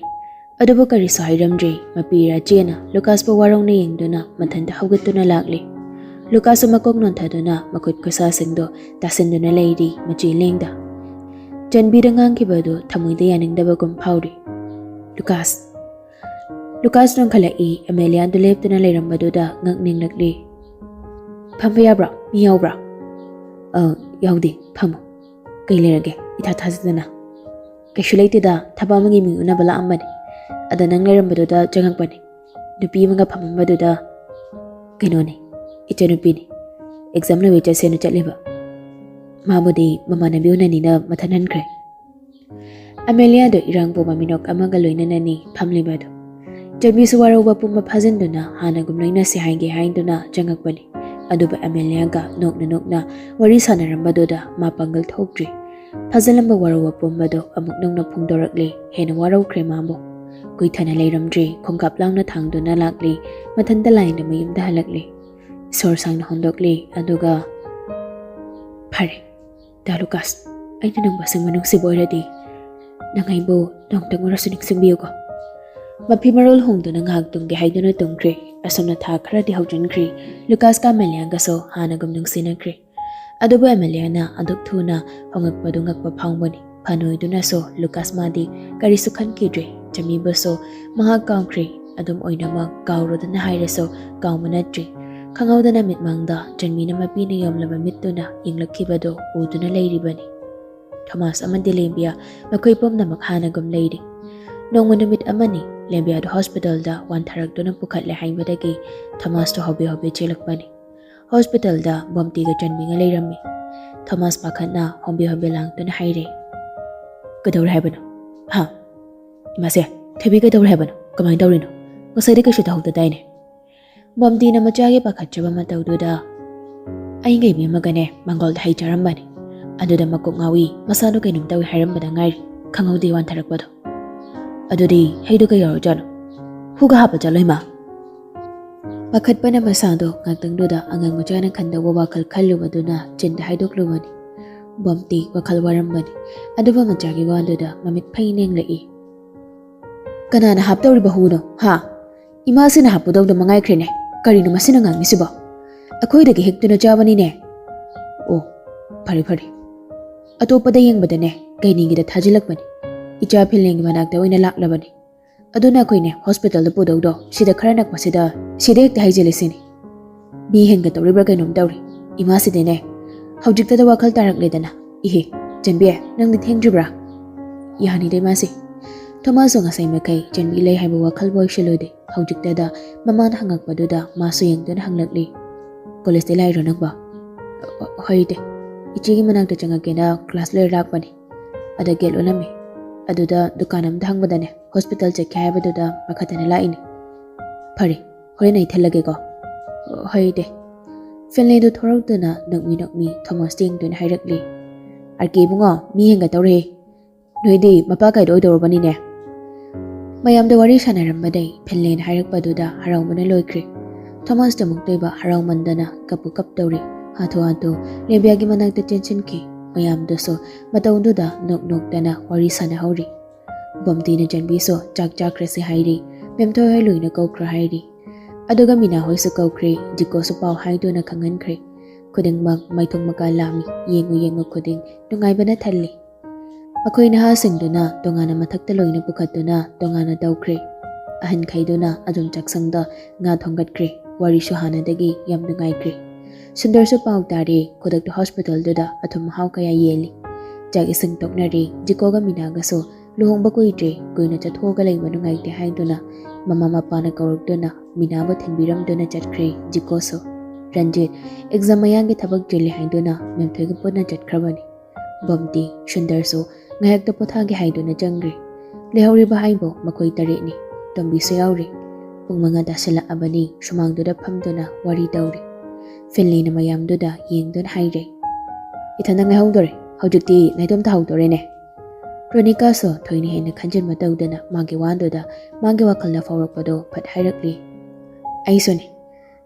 ꯑꯗꯨꯕꯨ ꯀꯔꯤꯁꯨ ꯍꯥꯏꯔꯝꯗ꯭ꯔꯤ꯫ ꯃꯄꯤ ꯔꯥꯆꯦꯅ ꯂꯨꯀꯥꯁꯄꯨ ꯋꯥꯔꯧꯅ ꯌꯦꯡꯗꯨꯅ ꯃꯊꯟꯇ ꯍꯧꯒꯠꯇꯨꯅ ꯂꯥꯛꯂꯤ꯫ ꯂꯨꯀꯥꯁꯁꯨ ꯃꯀꯣꯛ ꯅꯣꯟꯊꯗꯨꯅ ꯃꯈꯨꯠ ꯈꯨꯠꯁꯥꯁꯤꯡꯗꯣ ꯇꯥꯁꯤꯟꯗꯨꯅ ꯂꯩꯔꯤ, ꯃꯆꯤ ꯂꯦꯡꯗ꯫ ꯆꯟꯕꯤꯗ ꯉꯥꯡꯈꯤꯕꯗꯨ ꯊꯃꯣꯏꯗ ꯌꯥꯅꯤꯡꯗꯕꯒꯨꯝ ꯐꯥꯎꯔꯤ꯫ "ꯂꯨꯀꯥꯁ!" ꯂꯨꯀꯥꯁ ꯅꯣꯡꯈꯠꯂꯛꯏ꯫ ꯑꯃꯦꯂꯤꯌꯥꯗꯨ ꯂꯦꯞꯇꯨꯅ ꯂꯩꯔꯝꯕꯗꯨꯗ ꯉꯛ ꯅꯤꯡꯂꯛꯂꯤ꯫ "ꯐꯝꯕ ꯌꯥꯕ꯭ꯔꯣ? ꯃꯤ ꯌꯥꯎꯕ꯭ꯔꯣ?" "ꯑ, ꯌꯥꯎꯗꯦ, ꯐꯝꯃꯣ꯫ ꯀꯩ ꯂꯩꯔꯒꯦ ꯏꯊꯥ ꯊꯥꯖꯗꯅ?" "ꯀꯩꯁꯨ ꯂꯩꯇꯦꯗ, ꯊꯕꯛ ꯑꯃꯒꯤ ꯃꯤ ꯎꯅꯕ ꯂꯥꯛꯑꯝꯕꯅꯤ꯫ ꯑꯗ ꯅꯪ ꯂꯩꯔꯝꯕꯗꯨꯗ ꯆꯪꯉꯛꯄꯅꯤ꯫ ꯅꯨꯄꯤ ꯑꯃꯒ ꯐꯝꯃꯝꯕꯗꯨꯗ..." "ꯀꯩꯅꯣꯅꯦ, ꯏꯆꯟꯅꯨꯄꯤꯅꯤ꯫ ꯑꯦꯛꯖꯥꯝ ꯂꯣꯏꯕꯩ ꯆꯠꯁꯦꯅ ꯆꯠꯂꯤꯕ꯫ ꯃꯥꯕꯨꯗꯤ ꯃꯃꯥꯟꯅꯕꯤ ꯎꯅꯅꯤꯅ ꯃꯊꯟ ꯍꯟꯈ꯭ꯔꯦ꯫" ꯑꯃꯦꯂꯤꯌꯥꯗꯣ ꯏꯔꯥꯡ ꯄꯨꯕ ꯃꯤꯅꯣꯛ ꯑꯃꯒ ꯂꯣꯏꯅꯅꯅꯤ ꯐꯝꯂꯤꯕꯗꯨ꯫ ꯆꯟꯕꯤꯁꯨ ꯋꯥꯔꯧꯕ ꯄꯨꯝꯕ ꯐꯥꯖꯤꯟꯗꯨꯅ ꯍꯥꯟꯅꯒꯨꯝ ꯂꯣꯏꯅꯁꯤ ꯍꯥꯏꯒꯦ ꯍꯥꯏꯗꯨꯅ ꯆꯪꯉꯛꯄꯅꯤ꯫ ꯑꯗꯨꯕꯨ ꯑꯃꯦꯂꯤꯌꯥꯒ ꯅꯣꯛꯅ ꯅꯣꯛꯅ ꯋꯥꯔꯤ ꯁꯥꯟꯅꯔꯝꯕꯗꯨꯗ ꯃꯥ ꯄꯥꯡꯒꯜ ꯊꯣꯛꯇ꯭ꯔꯤ꯫ ꯐꯥꯖꯤꯜꯂꯝꯕ ꯋꯥꯔꯧꯕ ꯄꯨꯝꯕꯗꯣ ꯑꯃꯨꯛ ꯅꯧꯅ ꯐꯣꯡꯗꯣꯔꯛꯂꯦ꯫ ꯍꯦꯟꯅ ꯋꯥꯔꯧꯈ꯭ꯔꯦ ꯃꯥꯕꯨ꯫ ꯀꯨꯏꯊꯅ ꯂꯩꯔꯝꯗ꯭ꯔꯤ, ꯈꯣꯡꯀꯥꯞ ꯂꯥꯎꯅ ꯊꯥꯡꯗꯨꯅ ꯂꯥꯛꯂꯤ꯫ ꯃꯊꯟꯇ ꯂꯥꯏꯟꯗ ꯃꯌꯨꯝꯗ ꯍꯜꯂꯛꯂꯤ꯫ ꯁꯣꯔ ꯁꯥꯡꯅ ꯍꯣꯟꯗꯣꯛꯂꯤ꯫ ꯑꯗꯨꯒ, "ꯐꯔꯦ, ꯗꯥ ꯂꯨꯀꯥꯁ, ꯑꯩꯅ ꯅꯪꯕꯨ ꯑꯁꯦꯡꯕ ꯅꯨꯡꯁꯤꯕ ꯑꯣꯏꯔꯗꯤ, ꯅꯪ ꯑꯩꯕꯨ ꯅꯣꯡꯇꯪ ꯑꯣꯏꯔꯁꯨ ꯅꯤꯡꯁꯤꯡꯕꯤꯌꯨꯀꯣ꯫" ꯃꯐꯤ ꯃꯔꯣꯜ ꯍꯣꯡꯗꯨꯅ ꯉꯥꯏꯍꯥꯛ ꯇꯨꯝꯒꯦ ꯍꯥꯏꯗꯨꯅ ꯇꯨꯝꯈ꯭ꯔꯦ꯫ ꯑꯁꯨꯝꯅ ꯊꯥ ꯈꯔꯗꯤ ꯍꯧꯖꯤꯟꯈ꯭ꯔꯦ꯫ ꯂꯨꯀꯥꯁꯀ ꯑꯃꯦꯂꯤꯌꯥꯒꯁꯨ ꯍꯥꯟꯅꯒꯨꯝ ꯅꯨꯡꯁꯤꯅꯈ꯭ꯔꯦ꯫ ꯑꯗꯨꯕꯨ ꯑꯃꯦꯂꯤꯌꯥꯅ ꯑꯗꯨꯛ ꯊꯨꯅ ꯍꯣꯡꯂꯛꯄꯗꯨ ꯉꯛꯄ ꯐꯥꯎꯕꯅꯤ꯫ ꯐꯅꯣꯏꯗꯨꯅꯁꯨ ꯂꯨꯀꯥꯁ ꯃꯥꯗꯤ ꯀꯔꯤꯁꯨ ꯈꯟꯈꯤꯗ꯭ꯔꯦ꯫ ꯆꯟꯕꯤꯕꯨꯁꯨ ꯃꯍꯥꯛ ꯀꯥꯎꯈ꯭ꯔꯦ꯫ ꯑꯗꯨꯝ ꯑꯣꯏꯅꯃꯛ ꯀꯥꯎꯔꯣꯗꯅ ꯍꯥꯏꯔꯁꯨ ꯀꯥꯎꯕ ꯅꯠꯇ꯭ꯔꯤ꯫ ꯈꯪꯍꯧꯗꯅ ꯃꯤꯠꯃꯥꯡꯗ ꯆꯟꯕꯤꯅ ꯃꯄꯤꯅ ꯌꯣꯝꯂꯕ ꯃꯤꯠꯇꯨꯅ ꯌꯦꯡꯂꯛꯈꯤꯕꯗꯨ ꯎꯗꯨꯅ ꯂꯩꯔꯤꯕꯅꯤ꯫ ꯊꯣꯃꯥꯁ ꯑꯃꯗꯤ ꯂꯦꯝꯕꯤꯌꯥ ꯃꯈꯣꯏ ꯄꯨꯝꯅꯃꯛ ꯍꯥꯟꯅꯒꯨꯝ ꯂꯩꯔꯤ꯫ ꯅꯣꯡꯃ ꯅꯨꯃꯤꯠ ꯑꯃꯅꯤ ꯂꯦꯝꯕꯤꯌꯥꯗꯨ ꯍꯣꯁꯄꯤꯇꯥꯜꯗ ꯋꯥꯟꯊꯔꯛꯇꯨꯅ ꯄꯨꯈꯠꯂꯦ ꯍꯥꯏꯕꯗꯒꯤ ꯊꯣꯃꯥꯁꯇꯣ ꯍꯣꯕꯦ ꯍꯣꯕꯦ ꯆꯦꯜꯂꯛꯄꯅꯤ꯫ ꯍꯣꯁꯄꯤꯇꯥꯜꯗ ꯕꯣꯝꯇꯤꯒ ꯆꯟꯕꯤꯒ ꯂꯩꯔꯝꯃꯤ꯫ ꯊꯣꯃꯥꯁ ꯄꯥꯈꯠꯅ ꯍꯣꯝꯕꯤ ꯍꯣꯝꯕꯤ ꯂꯥꯡꯗꯨꯅ ꯍꯥꯏꯔꯦ, "ꯀꯩꯗꯧꯔꯦ ꯍꯥꯏꯕꯅꯣ? ꯍꯥ? ꯏꯃꯥꯁꯦ, ꯊꯣꯏꯕꯤ ꯀꯩꯗꯧꯔꯦ ꯍꯥꯏꯕꯅꯣ? ꯀꯃꯥꯏꯅ ꯇꯧꯔꯤꯅꯣ? ꯉꯁꯥꯏꯗꯤ ꯀꯩꯁꯨ ꯇꯧꯍꯧꯗꯗꯥꯏꯅꯦ?" ꯕꯣꯝꯇꯤꯅ ꯃꯆꯥꯒꯤ ꯄꯥꯈꯠꯆꯕ ꯃꯇꯧꯗꯨꯗ, ꯑꯩꯒ ꯏꯕꯦꯝꯃꯒꯅꯦ ꯃꯪꯒꯣꯜꯗ ꯍꯩ ꯆꯥꯔꯝꯕꯅꯤ꯫ ꯑꯗꯨꯗ ꯃꯀꯣꯛ ꯉꯥꯎꯏ, ꯃꯁꯥꯗꯣ ꯀꯩꯅꯣꯝ ꯇꯧꯏ ꯍꯥꯏꯔꯝꯕꯗ ꯉꯥꯏꯔꯤ, ꯈꯪꯍꯧꯗꯦ ꯋꯥꯟꯊꯔꯛꯄꯗꯣ꯫ ꯑꯗꯨꯗꯤ ꯍꯩꯗꯣ ꯀꯩ ꯌꯥꯎꯔꯖꯥꯠꯅꯣ? ꯍꯨꯒ ꯍꯥꯞꯄ ꯆꯠꯂꯣ ꯏꯃꯥ꯫ ꯄꯥꯈꯠꯄꯅ ꯃꯁꯥꯗꯣ ꯉꯥꯛꯇꯪꯗꯨꯗ ꯑꯉꯥꯡ ꯃꯆꯥꯅ ꯈꯟꯗꯧꯕ ꯋꯥꯈꯜ ꯈꯜꯂꯨꯕꯗꯨꯅ ꯆꯤꯟꯗ ꯍꯥꯏꯗꯣꯛꯂꯨꯕꯅꯤ꯫ ꯕꯣꯝꯇꯤ ꯋꯥꯈꯜ ꯋꯥꯔꯝꯕꯅꯤ꯫ ꯑꯗꯨꯕꯨ ꯃꯆꯥꯒꯤ ꯋꯥꯗꯨꯗ ꯃꯃꯤꯠ ꯐꯩꯅ ꯌꯦꯡꯂꯛꯏ꯫ "ꯀꯅꯥꯅ ꯍꯥꯞꯇꯧꯔꯤꯕ ꯍꯨꯅꯣ, ꯍꯥ? ꯏꯃꯥꯁꯤꯅ ꯍꯥꯞꯄꯨꯗꯧꯗ ꯃꯉꯥꯏꯈ꯭ꯔꯦꯅꯦ꯫ ꯀꯔꯤꯅꯣ ꯃꯁꯤꯅ ꯉꯥꯡꯉꯤꯁꯤꯕꯣ? ꯑꯩꯈꯣꯏꯗꯒꯤ ꯍꯦꯛꯇꯨꯅ ꯆꯥꯕꯅꯤꯅꯦ꯫ ꯑꯣ, ꯐꯔꯦ ꯐꯔꯦ꯫ ꯑꯇꯣꯞꯄꯗ ꯌꯦꯡꯕꯗꯅꯦ ꯒꯩꯅꯤꯒꯤꯗ ꯊꯥꯖꯤꯜꯂꯛꯄꯅꯤ꯫ ꯏꯆꯥ ꯐꯤꯜꯂꯦꯟꯒꯤ ꯃꯅꯥꯛꯇ ꯑꯣꯏꯅ ꯂꯥꯛꯂꯕꯅꯤ꯫ ꯑꯗꯨꯅ ꯑꯩꯈꯣꯏꯅꯦ ꯍꯣꯁꯄꯤꯇꯥꯜꯗ ꯄꯨꯗꯧꯗꯣ ꯁꯤꯗ ꯈꯔ ꯅꯛꯄꯁꯤꯗ, ꯁꯤꯗ ꯍꯦꯛꯇ ꯍꯩꯖꯤꯜꯂꯤꯁꯤꯅꯤ꯫ ꯃꯤ ꯍꯦꯟꯒꯠꯇꯧꯔꯤꯕ꯭ꯔꯥ ꯀꯩꯅꯣꯝ ꯇꯧꯔꯤ꯫ ꯏꯃꯥꯁꯤꯗꯤꯅꯦ ꯍꯧꯖꯤꯛꯇꯗ ꯋꯥꯈꯜ ꯇꯥꯔꯛꯂꯦꯗꯅ꯫ ꯏꯍꯦ, ꯆꯟꯕꯤ, ꯅꯪꯗꯤ ꯊꯦꯡꯗ꯭ꯔꯤꯕ꯭ꯔꯥ?" "ꯌꯥꯅꯤꯗ ꯏꯃꯥꯁꯤ꯫" ꯊꯣꯃꯥꯁꯁꯨ ꯉꯁꯥꯏ ꯃꯈꯩ ꯆꯟꯕꯤ ꯂꯩ ꯍꯥꯏꯕ ꯋꯥꯈꯜ ꯑꯣꯏꯁꯤꯜꯂꯨꯗꯦ꯫ ꯍꯧꯖꯤꯛꯇꯗ ꯃꯃꯥꯅ ꯍꯪꯉꯛꯄꯗꯨꯗ ꯃꯥꯁꯨ ꯌꯦꯡꯗꯨꯅ ꯍꯪꯂꯛꯂꯤ꯫ "ꯀꯣꯂꯦꯖꯇ ꯂꯥꯛꯏꯔꯣ ꯅꯪꯕꯣ?" "ꯍꯣꯏ ꯏꯇꯦ, ꯏꯆꯦꯒꯤ ꯃꯅꯥꯛꯇ ꯆꯪꯉꯛꯀꯦꯅ ꯀ꯭ꯂꯥꯁ ꯂꯣꯏꯔ ꯂꯥꯛꯄꯅꯤ꯫ ꯑꯗ ꯒꯦꯠ ꯂꯣꯜꯂꯝꯃꯤ꯫ ꯑꯗꯨꯗ ꯗꯨꯀꯥꯟ ꯑꯃꯗ ꯍꯪꯕꯗꯅꯦ ꯍꯣꯁꯄꯤꯇꯥꯜ ꯆꯠꯀꯦ ꯍꯥꯏꯕꯗꯨꯗ ꯄꯥꯈꯠꯇꯅ ꯂꯥꯛꯏꯅꯤ꯫" "ꯐꯔꯦ, ꯍꯣꯔꯦꯟ ꯑꯩ ꯊꯤꯜꯂꯒꯦꯀꯣ꯫" "ꯍꯣꯏ ꯏꯇꯦ꯫" ꯐꯤꯟꯂꯦꯟꯗꯨ ꯊꯣꯔꯛꯇꯨꯅ ꯅꯣꯛꯃꯤ ꯅꯣꯛꯃꯤ ꯊꯣꯃꯥꯁꯇ ꯌꯦꯡꯗꯨꯅ ꯍꯥꯏꯔꯛꯂꯤ꯫ "ꯑꯥꯔ ꯀꯦ ꯏꯕꯨꯡꯉꯣ, ꯃꯤ ꯍꯦꯟꯒꯠꯇꯧꯔꯦ꯫ ꯅꯣꯏꯗꯤ ꯃꯄꯥ ꯀꯥꯏꯗ ꯑꯣꯏꯗꯧꯔꯕꯅꯤꯅꯦ꯫" ꯃꯌꯥꯝꯗ ꯋꯥꯔꯤ ꯁꯥꯟꯅꯔꯝꯕꯗꯩ ꯐꯤꯟꯂꯦꯟ ꯍꯥꯏꯔꯛꯄꯗꯨꯗ ꯍꯔꯥꯎꯕꯅ ꯂꯣꯏꯈ꯭ꯔꯦ꯫ ꯊꯣꯃꯥꯁꯇ ꯑꯃꯨꯛꯇꯣꯏꯕ ꯍꯔꯥꯎꯃꯟꯗꯅ ꯀꯞꯄꯨ ꯀꯞꯇꯧꯔꯦ꯫ ꯍꯥꯊꯨ ꯍꯥꯊꯨ ꯂꯦꯕꯤꯌꯥꯒꯤ ꯃꯅꯥꯛꯇ ꯆꯦꯟꯁꯤꯟꯈꯤ꯫ ꯃꯌꯥꯝꯗꯨꯁꯨ ꯃꯇꯧꯗꯨꯗ ꯅꯣꯛ ꯅꯣꯛꯇꯅ ꯋꯥꯔꯤ ꯁꯥꯟꯅꯍꯧꯔꯤ꯫ ꯕꯣꯝꯇꯤꯅ ꯆꯟꯕꯤꯁꯨ ꯆꯥꯛ ꯆꯥꯈ꯭ꯔꯁꯤ ꯍꯥꯏꯔꯤ꯫ ꯃꯦꯝꯊꯣꯏ ꯍꯣꯏ ꯂꯣꯏꯅ ꯀꯧꯈ꯭ꯔ ꯍꯥꯏꯔꯤ꯫ ꯑꯗꯨꯒ ꯃꯤꯅꯥ ꯍꯣꯏꯁꯨ ꯀꯧꯈ꯭ꯔꯦ꯫ ꯖꯤꯀꯣꯁꯨ ꯄꯥꯎ ꯍꯥꯏꯗꯨꯅ ꯈꯪꯍꯟꯈ꯭ꯔꯦ꯫ ꯈꯨꯗꯤꯡꯃꯛ ꯃꯥꯏꯊꯣꯡ ꯃꯀꯥ ꯂꯥꯝꯃꯤ꯫ ꯌꯦꯡꯉꯨ ꯌꯦꯡꯉꯨ ꯈꯨꯗꯤꯡ ꯅꯨꯡꯉꯥꯏꯕꯅ ꯊꯜꯂꯤ꯫ ꯃꯈꯣꯏ ꯅꯍꯥꯁꯤꯡꯗꯨꯅ ꯇꯣꯉꯥꯟꯅ ꯃꯊꯛꯇ ꯂꯣꯏꯅ ꯄꯨꯈꯠꯇꯨꯅ ꯇꯣꯉꯥꯟꯅ ꯇꯧꯈ꯭ꯔꯦ꯫ ꯑꯍꯟꯈꯩꯗꯨꯅ ꯑꯗꯨꯝ ꯆꯥꯛꯁꯪꯗ ꯉꯥ ꯊꯣꯡꯒꯠꯈ꯭ꯔꯦ꯫ ꯋꯥꯔꯤꯁꯨ ꯍꯥꯟꯅꯗꯒꯤ ꯌꯥꯝ ꯅꯨꯡꯉꯥꯏꯈ꯭ꯔꯦ꯫ ꯁꯨꯟꯗꯔꯁꯨ ꯄꯥꯎ ꯇꯥꯔꯦ꯫ ꯈꯨꯗꯛꯇ ꯍꯣꯁꯄꯤꯇꯥꯜꯗꯨꯗ ꯑꯊꯨꯝ ꯑꯍꯥꯎ ꯀꯌꯥ ꯌꯦꯜꯂꯤ꯫ ꯆꯥꯛ ꯏꯁꯤꯡ ꯇꯣꯛꯅꯔꯦ꯫ ꯖꯤꯀꯣꯒ ꯃꯤꯅꯥꯒꯁꯨ ꯂꯨꯍꯣꯡꯕ ꯀꯨꯏꯗ꯭ꯔꯦ, ꯀꯨꯏꯅ ꯆꯠꯊꯣꯛꯑꯒ ꯂꯩꯕ ꯅꯨꯡꯉꯥꯏꯇꯦ ꯍꯥꯏꯗꯨꯅ ꯃꯃꯥ ꯃꯄꯥꯅ ꯀꯧꯔꯛꯇꯨꯅ ꯃꯤꯅꯥꯕꯨ ꯊꯤꯟꯕꯤꯔꯝꯗꯨꯅ ꯆꯠꯈ꯭ꯔꯦ꯫ ꯖꯤꯀꯣꯁꯨ꯫ ꯔꯟꯖꯤꯠ ꯑꯦꯛꯖꯥꯝ ꯃꯌꯥꯒꯤ ꯊꯕꯛ ꯆꯤꯜꯂꯤ ꯍꯥꯏꯗꯨꯅ ꯃꯦꯝꯊꯣꯏꯒ ꯄꯨꯟꯅ ꯆꯠꯈ꯭ꯔꯕꯅꯤ꯫ ꯕꯣꯝꯇꯤ, ꯁꯨꯟꯗꯔꯁꯨ ꯉꯥꯏꯍꯥꯛꯇ ꯄꯣꯊꯥꯒꯦ ꯍꯥꯏꯗꯨꯅ ꯆꯪꯈ꯭ꯔꯦ꯫ ꯂꯩꯍꯧꯔꯤꯕ ꯍꯥꯏꯕꯨ ꯃꯈꯣꯏ ꯇꯔꯦꯠꯅꯤ꯫ ꯇꯣꯝꯕꯤꯁꯨ ꯌꯥꯎꯔꯤ꯫ ꯄꯨꯡ ꯃꯉꯥ ꯇꯥꯁꯤꯜꯂꯛꯑꯕꯅꯤ꯫ ꯁꯨꯃꯥꯡꯗꯨꯗ ꯐꯝꯗꯨꯅ ꯋꯥꯔꯤ ꯇꯧꯔꯤ꯫ ꯐꯤꯟꯂꯤꯅ ꯃꯌꯥꯝꯗꯨꯗ ꯌꯦꯡꯗꯨꯅ ꯍꯥꯏꯔꯦ꯫ "ꯏꯊꯟꯗ ꯉꯥꯏꯍꯧꯗꯣꯔꯦ꯫ ꯍꯧꯖꯤꯛꯇꯤ ꯅꯥꯏꯇꯣꯝ ꯇꯥꯍꯧꯗꯣꯔꯦꯅꯦ꯫" ꯔꯣꯅꯤꯀꯥꯁꯨ ꯊꯣꯏꯅ ꯍꯦꯟꯅ ꯈꯟꯖꯤꯟꯕ ꯇꯧꯗꯅ ꯃꯥꯒꯤ ꯋꯥꯗꯨꯗ ꯃꯥꯒꯤ ꯋꯥꯈꯜꯗ ꯐꯥꯎꯔꯛꯄꯗꯣ ꯐꯠ ꯍꯥꯏꯔꯛꯂꯤ꯫ "ꯑꯩꯁꯨꯅꯦ꯫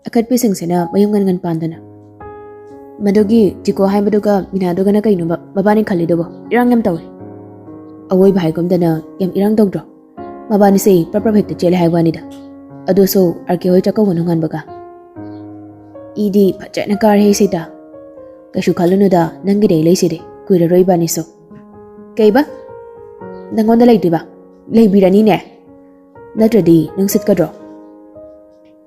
ꯑꯈꯠꯄꯤꯁꯤꯡꯁꯤꯅ ꯃꯌꯨꯝ ꯉꯟ ꯉꯟ ꯄꯥꯟꯗꯅ꯫ ꯃꯗꯨꯒꯤ ꯆꯤꯀꯣ ꯍꯥꯏꯕꯗꯨꯒ ꯃꯤꯅꯥꯗꯨꯒꯅ ꯀꯩꯅꯣꯕ ꯃꯕꯥꯅꯤ ꯈꯜꯂꯤꯗꯨꯕꯣ? ꯏꯔꯥꯡ ꯌꯥꯝ ꯇꯧꯏ꯫" "ꯑꯋꯣꯏꯕ ꯍꯥꯏꯒꯨꯝꯗꯅ ꯌꯥꯝ ꯏꯔꯥꯡ ꯇꯧꯗ꯭ꯔꯣ? ꯃꯕꯥꯅꯤꯁꯦ ꯄ꯭ꯔꯞ ꯄ꯭ꯔꯞ ꯍꯦꯛꯇ ꯆꯦꯜꯂꯦ ꯍꯥꯏꯕ ꯋꯥꯅꯤꯗ꯫ ꯑꯗꯨꯁꯨ ꯑꯥꯔ ꯀꯦ ꯍꯣꯏ ꯆꯥꯛꯀꯧꯕ ꯅꯣꯡꯉꯥꯟꯕꯒ꯫" "ꯏꯗꯤ ꯐꯖꯅ ꯀꯥꯔꯦ ꯁꯤꯗ꯫ ꯀꯩꯁꯨ ꯈꯜꯂꯨꯅꯨꯗ, ꯅꯪꯒꯤꯗꯤ ꯑꯩ ꯂꯩꯁꯤꯗꯤ꯫ ꯀꯨꯏꯔꯔꯣꯏ ꯏꯕꯥꯅꯤꯁꯨ꯫" "ꯀꯩꯕ? ꯅꯪꯉꯣꯟꯗ ꯂꯩꯗꯣꯏꯕ? ꯂꯩꯕꯤꯔꯅꯤꯅꯦ꯫ ꯅꯠꯇ꯭ꯔꯗꯤ ꯅꯪ ꯁꯤꯠꯀꯗ꯭ꯔꯣ?"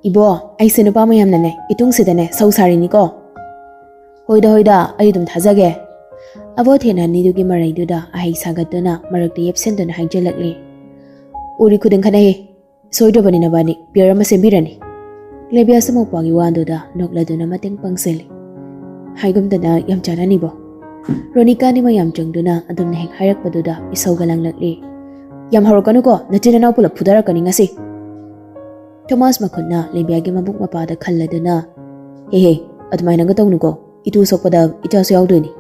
"ꯏꯕꯣ, ꯑꯩꯁꯦ ꯅꯨꯄꯥ ꯃꯌꯥꯝꯅꯅꯦ, ꯏꯇꯨꯡꯁꯤꯗꯅꯦ ꯁꯧ ꯁꯥꯔꯤꯅꯤꯀꯣ꯫" "ꯍꯣꯏꯗ, ꯍꯣꯏꯗ, ꯑꯩ ꯑꯗꯨꯝ ꯊꯥꯖꯒꯦ꯫" ꯑꯕꯣꯊꯦꯅ ꯑꯅꯤꯗꯨꯒꯤ ꯃꯔꯩꯗꯨꯗ ꯑꯍꯩ ꯁꯥꯒꯠꯇꯨꯅ ꯃꯔꯛꯇ ꯌꯦꯞꯁꯤꯟꯗꯨꯅ ꯍꯥꯏꯖꯤꯜꯂꯛꯂꯤ꯫ "ꯎꯔꯤ ꯈꯨꯗꯤꯡ ꯈꯠꯅꯩ꯫ ꯁꯣꯏꯗ꯭ꯔꯕꯅꯤ ꯅꯕꯥꯅꯤ, ꯄꯤꯌꯔ ꯑꯃ ꯁꯦꯝꯕꯤꯔꯅꯤ꯫" ꯂꯦꯕꯤꯌꯥꯁꯨ ꯃꯧꯄ꯭ꯋꯥꯒꯤ ꯋꯥꯗꯨꯗ ꯅꯣꯛꯂꯗꯨꯅ ꯃꯇꯦꯡ ꯄꯥꯡꯁꯤꯜꯂꯤ꯫ "ꯍꯥꯏꯒꯨꯝꯗꯅ ꯌꯥꯝ ꯆꯥꯟꯅꯅꯤꯕꯣ꯫" ꯔꯣꯅꯤꯀꯥꯅꯤ ꯃꯌꯥꯝ ꯆꯪꯗꯨꯅ ꯑꯗꯨꯝꯅ ꯍꯦꯛ ꯍꯥꯏꯔꯛꯄꯗꯨꯗ ꯏꯁꯧꯒ ꯂꯥꯡꯂꯛꯂꯤ꯫ "ꯌꯥꯝ ꯍꯧꯔꯛꯀꯅꯨꯀꯣ, ꯅꯆꯤꯟ ꯅꯅꯥꯎ ꯄꯨꯂꯞ ꯐꯨꯗꯔꯛꯀꯅꯤ ꯉꯁꯤ꯫" ꯊꯣꯃꯥꯁ ꯃꯈꯨꯠꯅ ꯂꯦꯕꯤꯌꯥꯒꯤ ꯃꯕꯨꯛ ꯃꯄꯥꯗ ꯈꯜꯂꯗꯨꯅ, "ꯍꯦ ꯍꯦ, ꯑꯗꯨꯃꯥꯏꯅꯒ ꯇꯧꯅꯨꯀꯣ, ꯏꯇꯨ ꯁꯣꯛꯄꯗ ꯏꯆꯥꯁꯨ ꯌꯥꯎꯗꯣꯏꯅꯤ꯫"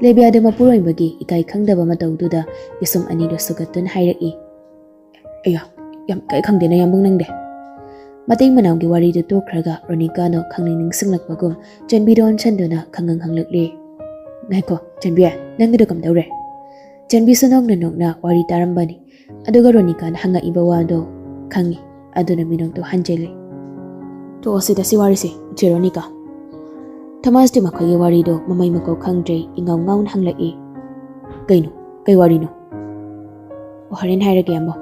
ꯂꯦꯕꯤꯌꯥꯗ ꯃꯄꯨꯔꯣꯏꯕꯒꯤ ꯏꯀꯥꯏ ꯈꯪꯗꯕ ꯃꯇꯧꯗꯨꯗ ꯄꯤꯁꯨꯝ ꯑꯅꯤꯗꯨ ꯁꯨꯒꯠꯇꯨꯅ ꯍꯥꯏꯔꯛꯏ꯫ "ꯑꯌꯥ, ꯌꯥꯝ ꯏꯀꯥꯏ ꯈꯪꯗꯦꯅ ꯌꯥꯝꯕꯨꯡ ꯅꯪꯗꯦ꯫" ꯃꯇꯩ ꯃꯅꯥꯎꯒꯤ ꯋꯥꯔꯤꯗꯨ ꯇꯣꯛꯈ꯭ꯔꯒ ꯔꯣꯅꯤꯀꯥꯗꯣ ꯈꯪꯅꯤꯡ ꯅꯤꯡꯁꯤꯡꯂꯛꯄꯒꯨꯝ ꯆꯟꯕꯤꯗ ꯑꯣꯟꯁꯤꯟꯗꯨꯅ ꯈꯪꯉꯪ ꯍꯪꯂꯛꯂꯤ꯫ "ꯉꯥꯏꯈꯣ, ꯆꯟꯕꯤ, ꯅꯪꯒꯤꯗꯣ ꯀꯝꯗꯧꯔꯦ?" ꯆꯟꯕꯤꯁꯨ ꯅꯣꯛꯅ ꯅꯣꯛꯅ ꯋꯥꯔꯤ ꯇꯥꯔꯝꯕꯅꯤ꯫ ꯑꯗꯨꯒ ꯔꯣꯅꯤꯀꯥꯅ ꯍꯪꯉꯛꯏꯕ ꯋꯥꯗꯣ ꯈꯪꯉꯤ꯫ ꯑꯗꯨꯅ ꯃꯤꯅꯣꯛꯇꯣ ꯍꯟꯖꯤꯜꯂꯤ꯫ "ꯇꯣꯛꯑꯁꯤꯗ ꯁꯤ ꯋꯥꯔꯤꯁꯦ, ꯏꯆꯦ ꯔꯣꯅꯤꯀꯥ꯫" ꯊꯣꯃꯥꯁꯇꯤ ꯃꯈꯣꯏꯒꯤ ꯋꯥꯔꯤꯗꯣ ꯃꯃꯩ ꯃꯀꯣꯛ ꯈꯪꯗ꯭ꯔꯦ ꯏꯉꯥꯎ ꯉꯥꯎꯅ ꯍꯪꯂꯛꯏ꯫ "ꯀꯩꯅꯣ? ꯀꯩ ꯋꯥꯔꯤꯅꯣ?" "ꯑꯣ, ꯍꯣꯔꯦꯟ ꯍꯥꯏꯔꯒꯦ, ꯑꯃꯣ꯫"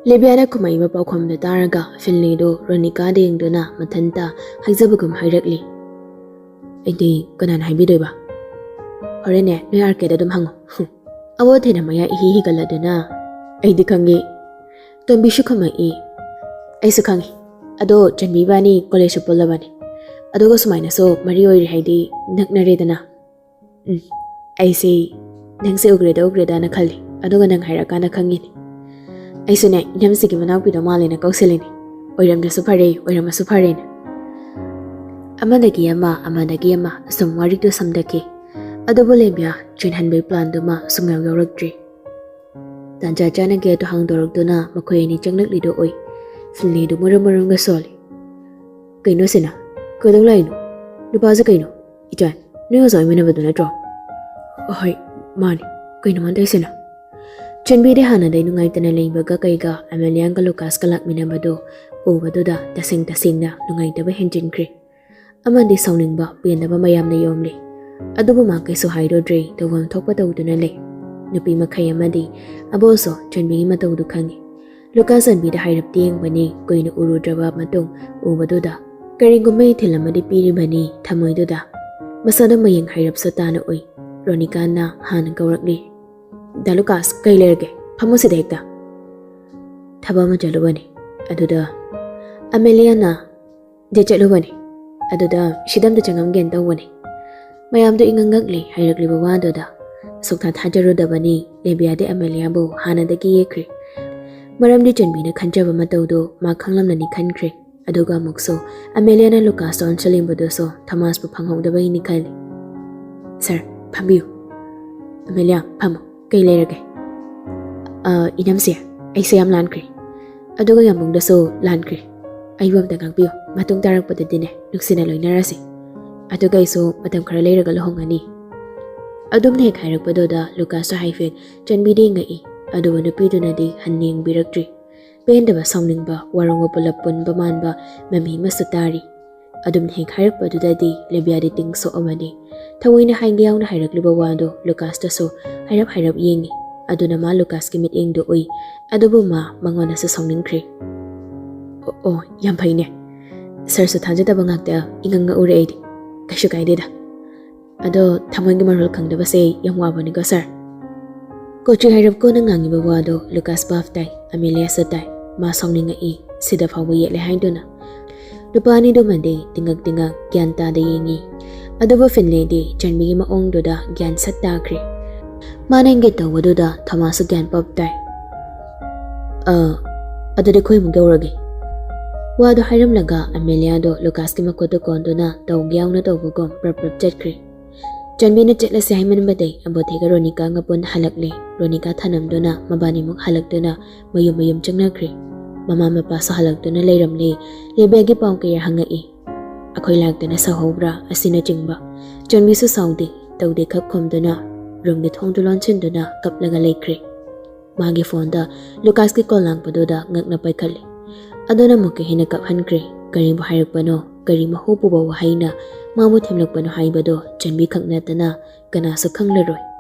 ꯂꯦꯕꯤꯌꯥꯅ ꯈꯨꯝꯃꯛꯏꯕ ꯄꯥꯎꯈꯨꯝꯗꯨ ꯇꯥꯔꯒ ꯐꯤꯟꯂꯤꯗꯨ ꯔꯣꯅꯤꯀꯥꯗ ꯌꯦꯡꯗꯨꯅ ꯃꯊꯟꯇ ꯍꯥꯏꯖꯕꯒꯨꯝ ꯍꯥꯏꯔꯛꯂꯤ꯫ "ꯑꯩꯗꯤ ꯀꯅꯥꯅ ꯍꯥꯏꯕꯤꯗꯣꯏꯕ? ꯍꯣꯔꯦꯟꯅꯦ, ꯅꯣꯏ ꯑꯥꯔ ꯀꯦꯗ ꯑꯗꯨꯝ ꯍꯪꯉꯣ꯫" ꯑꯕꯣꯊꯦꯅ ꯃꯌꯥ ꯏꯍꯤ ꯍꯤꯒꯠꯂꯗꯨꯅ, "ꯑꯩꯗꯤ ꯈꯪꯉꯤ꯫ ꯇꯣꯝꯕꯤꯁꯨ ꯈꯨꯝꯃꯛꯏ꯫ ꯑꯩꯁꯨ ꯈꯪꯉꯤ꯫ ꯑꯗꯣ ꯆꯟꯕꯤ ꯏꯕꯥꯅꯤ ꯀꯣꯂꯦꯖꯁꯨ ꯄꯨꯜꯂꯕꯅꯤ꯫ ꯑꯗꯨꯒ ꯁꯨꯃꯥꯏꯅꯁꯨ ꯃꯔꯤ ꯑꯣꯏꯔꯤ ꯍꯥꯏꯗꯤ ꯅꯛꯅꯔꯦꯗꯅ꯫ ꯎꯝ, ꯑꯩꯁꯦ ꯅꯪꯁꯦ ꯎꯈ꯭ꯔꯦꯗ ꯎꯈ꯭ꯔꯦꯗꯅ ꯈꯜꯂꯤ꯫ ꯑꯗꯨꯒ ꯅꯪ ꯍꯥꯏꯔꯛꯀꯥꯟꯗ ꯈꯪꯉꯤꯅꯤ꯫ ꯑꯩꯁꯨꯅꯦ, ꯏꯅꯝꯁꯤꯒꯤ ꯃꯅꯥꯎꯄꯤꯗꯣ ꯃꯥꯜꯂꯦꯅ ꯀꯧꯁꯤꯜꯂꯤꯅꯤ꯫ ꯑꯣꯏꯔꯝꯗ꯭ꯔꯁꯨ ꯐꯔꯦ, ꯑꯣꯏꯔꯝꯃꯁꯨ ꯐꯔꯦꯅ꯫" ꯑꯃꯗꯒꯤ ꯑꯃ, ꯑꯃꯗꯒꯤ ꯑꯃ ꯁꯨꯝ ꯋꯥꯔꯤꯗꯨ ꯁꯝꯊꯈꯤ꯫ ꯑꯗꯨꯕꯨ ꯂꯦꯕꯤꯌꯥ ꯆꯦꯟꯍꯟꯕꯒꯤ ꯄ꯭ꯂꯥꯟꯗꯨꯃ ꯁꯨꯡꯌꯥꯎ ꯌꯥꯎꯔꯛꯇ꯭ꯔꯤ꯫ ꯇꯥꯟꯖꯥ ꯆꯥꯅ ꯒꯦꯠꯇꯨ ꯍꯥꯡꯗꯣꯔꯛꯇꯨꯅ ꯃꯈꯣꯏ ꯑꯅꯤ ꯆꯪꯂꯛꯂꯤꯗꯨ ꯎꯏ꯫ ꯐꯤꯟꯂꯦꯗꯨ ꯃꯔꯨꯝ ꯃꯔꯨꯝꯒ ꯁꯣꯜꯂꯤ꯫ "ꯀꯩꯅꯣ ꯁꯤꯅ? ꯀꯩꯗꯧ ꯂꯥꯛꯏꯅꯣ? ꯅꯨꯄꯥꯁꯦ ꯀꯩꯅꯣ? ꯏꯆꯥꯟ, ꯅꯣꯏ ꯑꯣꯖꯥ ꯑꯣꯏꯃꯤꯟꯅꯕꯗꯨ ꯅꯠꯇ꯭ꯔꯣ?" "ꯑꯍꯣꯏ, ꯃꯥꯅꯤ꯫ ꯀꯩꯅꯣ ꯃꯥꯅ ꯇꯧꯔꯤꯁꯤꯅ?" ꯆꯟꯕꯤꯗꯤ ꯍꯥꯟꯅꯗꯩ ꯅꯨꯡꯉꯥꯏꯇꯅ ꯂꯩꯕꯒ ꯀꯩꯒ ꯑꯃꯦꯂꯤꯌꯥꯒ ꯂꯨꯀꯥꯁꯀ ꯂꯥꯛꯃꯤꯟꯅꯕꯗꯨ ꯎꯕꯗꯨꯗ ꯇꯁꯦꯡ ꯇꯁꯦꯡꯅ ꯅꯨꯡꯉꯥꯏꯇꯕ ꯍꯦꯟꯖꯤꯟꯈ꯭ꯔꯦ꯫ ꯑꯃꯗꯤ ꯁꯥꯎꯅꯤꯡꯕ, ꯄꯦꯟꯗꯕ ꯃꯌꯥꯝꯅ ꯌꯣꯝꯂꯤ꯫ ꯑꯗꯨꯕꯨ ꯃꯥ ꯀꯩꯁꯨ ꯍꯥꯏꯔꯨꯗ꯭ꯔꯦ, ꯇꯧꯐꯝ ꯊꯣꯛꯄ ꯇꯧꯗꯨꯅ ꯂꯩ꯫ ꯅꯨꯄꯤ ꯃꯈꯩ ꯑꯃꯗꯤ ꯑꯕꯣꯁꯨ ꯆꯟꯕꯤꯒꯤ ꯃꯇꯧꯗꯨ ꯈꯪꯏ꯫ ꯂꯨꯀꯥꯁ ꯆꯟꯕꯤꯗ ꯍꯥꯏꯔꯞ ꯌꯦꯡꯕꯅꯤ, ꯀꯨꯏꯅ ꯎꯔꯨꯗ꯭ꯔꯕ ꯃꯇꯨꯡ ꯎꯕꯗꯨꯗ ꯀꯔꯤꯒꯨꯝꯕ ꯏꯊꯤꯜ ꯑꯃꯗꯤ ꯄꯤꯔꯤꯕꯅꯤ ꯊꯃꯣꯏꯗꯨꯗ꯫ ꯃꯁꯥꯗ ꯃꯌꯦꯡ ꯍꯥꯏꯔꯞ ꯁꯠ ꯇꯥꯅ ꯎꯏ꯫ ꯔꯣꯅꯤꯀꯥꯅ ꯍꯥꯟꯅ ꯀꯧꯔꯛꯂꯤ꯫ "ꯗꯥ ꯂꯨꯀꯥꯁ, ꯀꯩ ꯂꯩꯔꯒꯦ? ꯐꯝꯃꯣ ꯁꯤꯗ ꯍꯦꯛꯇ꯫" "ꯊꯕꯛ ꯑꯃ ꯆꯠꯂꯨꯕꯅꯤ, ꯑꯗꯨꯗ ꯑꯃꯦꯂꯤꯌꯥꯅ ꯗꯦ ꯆꯠꯂꯨꯕꯅꯤ, ꯑꯗꯨꯗ ꯁꯤꯗ ꯑꯝꯇ ꯆꯪꯉꯝꯒꯦꯅ ꯇꯧꯕꯅꯤ꯫" ꯃꯌꯥꯝꯗꯣ ꯏꯉꯛ ꯉꯛꯂꯤ ꯍꯥꯏꯔꯛꯂꯤꯕ ꯋꯥꯗꯨꯗ꯫ ꯁꯨꯛꯊꯥ ꯊꯥꯖꯔꯨꯗꯕꯅꯤ, ꯂꯦꯕꯤꯌꯥꯗꯤ ꯑꯃꯦꯂꯤꯌꯥꯕꯨ ꯍꯥꯟꯅꯗꯒꯤ ꯌꯦꯛꯈ꯭ꯔꯤ꯫ ꯃꯔꯝꯗꯤ ꯆꯟꯕꯤꯅ ꯈꯟꯖꯕ ꯃꯇꯧꯗꯨ ꯃꯥ ꯈꯪꯂꯝꯂꯅꯤ ꯈꯟꯈ꯭ꯔꯦ꯫ ꯑꯗꯨꯒ ꯑꯃꯨꯛꯁꯨ ꯑꯃꯦꯂꯤꯌꯥꯅ ꯂꯨꯀꯥꯁꯇ ꯑꯣꯟꯁꯤꯜꯂꯤꯕꯗꯨꯁꯨ ꯊꯣꯃꯥꯁꯄꯨ ꯐꯪꯍꯧꯗꯕꯒꯤꯅꯤ ꯈꯜꯂꯤ꯫ "ꯁꯥꯔ, ꯐꯝꯕꯤꯌꯨ꯫" "ꯑꯃꯦꯂꯤꯌꯥ, ꯐꯝꯃꯨ꯫ ꯀꯩ ꯂꯩꯔꯒꯦ?" "ꯑ, ꯏꯅꯝꯁꯦ, ꯑꯩꯁꯦ ꯌꯥꯝ ꯂꯥꯟꯈ꯭ꯔꯦ꯫ ꯑꯗꯨꯒ ꯌꯥꯝꯕꯨꯡꯗꯁꯨ ꯂꯥꯟꯈ꯭ꯔꯦ꯫ ꯑꯩꯕꯨ ꯑꯝꯇ ꯉꯥꯛꯄꯤꯌꯨ꯫ ꯃꯇꯨꯡ ꯇꯥꯔꯛꯄꯗꯗꯤꯅꯦ, ꯅꯨꯡꯁꯤꯅ ꯂꯣꯏꯅꯔꯁꯤ꯫ ꯑꯗꯨꯒ ꯑꯩꯁꯨ ꯃꯇꯝ ꯈꯔ ꯂꯩꯔꯒ ꯂꯨꯍꯣꯡꯉꯅꯤ꯫" ꯑꯗꯨꯝꯅ ꯍꯦꯛ ꯍꯥꯏꯔꯛꯄꯗꯨꯗ ꯂꯨꯀꯥꯁꯁꯨ ꯍꯥꯏꯐꯦꯠ ꯆꯟꯕꯤꯗꯤ ꯉꯛꯏ꯫ ꯑꯗꯨꯕꯨ ꯅꯨꯄꯤꯗꯨꯅꯗꯤ ꯍꯟꯅ ꯌꯦꯡꯕꯤꯔꯛꯇ꯭ꯔꯤ꯫ ꯄꯦꯟꯗꯕ, ꯁꯥꯎꯅꯤꯡꯕ, ꯋꯥꯔꯧꯕ ꯄꯨꯂꯞ ꯄꯨꯟꯕ ꯃꯥꯟꯕ ꯃꯃꯤ ꯑꯃꯁꯨ ꯇꯥꯔꯤ꯫ ꯑꯗꯨꯝꯅ ꯍꯦꯛ ꯍꯥꯏꯔꯛꯄꯗꯨꯗꯗꯤ ꯂꯦꯕꯤꯌꯥꯗꯤ ꯇꯤꯡ ꯁꯣꯛꯑꯃꯅꯤ꯫ ꯊꯑꯣꯏꯅ ꯍꯥꯏꯒꯦ ꯌꯥꯎꯅ ꯍꯥꯏꯔꯛꯂꯤꯕ ꯋꯥꯗꯨ ꯂꯨꯀꯥꯁꯇꯁꯨ ꯍꯥꯏꯔꯞ ꯍꯥꯏꯔꯞ ꯌꯦꯡꯉꯤ꯫ ꯑꯗꯨꯅ ꯃꯥ ꯂꯨꯀꯥꯁꯀꯤ ꯃꯤꯠꯌꯦꯡꯗꯨ ꯎꯏ꯫ ꯑꯗꯨꯕꯨ ꯃꯥ ꯃꯉꯣꯟꯗꯁꯨ ꯁꯥꯎꯅꯤꯡꯈ꯭ꯔꯦ꯫ "ꯑꯣ, ꯑꯣ, ꯌꯥꯝ ꯐꯩꯅꯦ꯫ ꯁꯥꯔꯁꯨ ꯊꯥꯖꯗꯕ ꯉꯥꯛꯇ ꯏꯉꯛ ꯉꯛꯎꯔꯦ ꯑꯩꯗꯤ꯫ ꯀꯩꯁꯨ ꯀꯥꯏꯗꯦꯗ꯫ ꯑꯗꯣ ꯊꯃꯣꯏꯒꯤ ꯃꯔꯣꯜ ꯈꯪꯗꯕꯁꯦ ꯌꯥꯝ ꯋꯥꯕꯅꯤꯀꯣ, ꯁꯥꯔ꯫" ꯀꯣꯆꯤ ꯍꯩꯔꯞ ꯀꯣꯟꯅ ꯉꯥꯡꯉꯤꯕ ꯋꯥꯗꯣ ꯂꯨꯀꯥꯁ ꯚꯥꯞ ꯇꯥꯏ, ꯑꯃꯦꯂꯤꯌꯥꯁꯨ ꯇꯥꯏ꯫ ꯃꯥ ꯁꯥꯎꯅꯤꯡꯉꯛꯏ, ꯁꯤꯗ ꯐꯥꯎꯕ ꯌꯦꯠꯂꯦ ꯍꯥꯏꯗꯨꯅ꯫ ꯅꯨꯄꯥ ꯑꯅꯤꯗꯨꯃꯗꯤ ꯇꯤꯡꯉꯛ ꯇꯤꯡꯉꯛ ꯒ꯭ꯌꯥꯟ ꯇꯥꯗ ꯌꯦꯡꯉꯤ꯫ ꯑꯗꯨꯕꯨ ꯐꯤꯟꯂꯦꯗꯤ ꯆꯟꯕꯤꯒꯤ ꯃꯑꯣꯡꯗꯨꯗ ꯒ꯭ꯌꯥꯟ ꯁꯠ ꯇꯥꯈ꯭ꯔꯦ꯫ ꯃꯥꯅ ꯏꯪꯒꯤꯠ ꯇꯧꯕꯗꯨꯗ ꯊꯣꯃꯥꯁꯁꯨ ꯒ꯭ꯌꯥꯟ ꯄꯞ ꯇꯥꯏ꯫ "ꯑ, ꯑꯗꯨꯗꯤ ꯑꯩꯈꯣꯏ ꯑꯃꯨꯛ ꯌꯧꯔꯒꯦ꯫" ꯋꯥꯗꯣ ꯍꯥꯏꯔꯝꯂꯒ ꯑꯃꯦꯂꯤꯌꯥꯗꯣ ꯂꯨꯀꯥꯁꯀꯤ ꯃꯈꯨꯠꯇ ꯀꯣꯟꯗꯨꯅ ꯇꯧꯒꯦ ꯌꯥꯎꯅ ꯇꯧꯕꯒꯨꯝ ꯄ꯭ꯔꯞ ꯄ꯭ꯔꯞ ꯆꯠꯈ꯭ꯔꯦ꯫ ꯆꯟꯕꯤꯅ ꯆꯠꯂꯁꯦ ꯍꯥꯏꯃꯟꯕꯗꯩ ꯑꯕꯣꯊꯦꯒ ꯔꯣꯅꯤꯀꯥꯒ ꯄꯨꯟꯅ ꯍꯜꯂꯛꯂꯦ꯫ ꯔꯣꯅꯤꯀꯥ ꯊꯅꯝꯗꯨꯅ ꯃꯕꯥꯅꯤꯃꯨꯛ ꯍꯜꯂꯛꯇꯨꯅ ꯃꯌꯨꯝ ꯃꯌꯨꯝ ꯆꯪꯅꯈ꯭ꯔꯦ꯫ ꯃꯃꯥ ꯃꯄꯥꯁꯨ ꯍꯜꯂꯛꯇꯨꯅ ꯂꯩꯔꯝꯂꯦ꯫ ꯂꯦꯕꯦꯒꯤ ꯄꯥꯎ ꯀꯌꯥ ꯍꯪꯉꯛꯏ꯫ ꯑꯩꯈꯣꯏ ꯂꯥꯛꯇꯅ ꯁꯥꯎꯍꯧꯕ꯭ꯔꯥ ꯑꯁꯤꯅꯆꯤꯡꯕ꯫ ꯆꯟꯕꯤꯁꯨ ꯁꯥꯎꯗꯦ, ꯇꯧꯗꯦ ꯈꯛ ꯈꯨꯝꯗꯨꯅ ꯔꯨꯝꯒꯤ ꯊꯣꯡꯗꯨ ꯂꯣꯟꯁꯤꯟꯗꯨꯅ ꯀꯞꯂꯒ ꯂꯩꯈ꯭ꯔꯦ꯫ ꯃꯥꯒꯤ ꯐꯣꯟꯗ ꯂꯨꯀꯥꯁꯀꯤ ꯀꯣꯜ ꯂꯥꯛꯄꯗꯨꯗ ꯉꯛꯅ ꯄꯥꯏꯈꯠꯂꯤ꯫ ꯑꯗꯨꯅ ꯑꯃꯨꯛꯀ ꯍꯦꯟꯅ ꯀꯞꯍꯟꯈ꯭ꯔꯦ꯫ ꯀꯔꯤꯕꯨ ꯍꯥꯏꯔꯛꯄꯅꯣ, ꯀꯔꯤ ꯃꯍꯨ ꯄꯨꯕ ꯋꯥꯍꯩꯅ ꯃꯥꯕꯨ ꯊꯦꯝꯂꯛꯄꯅꯣ ꯍꯥꯏꯕꯗꯣ ꯆꯟꯕꯤ ꯈꯛ ꯅꯠꯇꯅ ꯀꯅꯥꯁꯨ ꯈꯪꯂꯔꯣꯏ꯫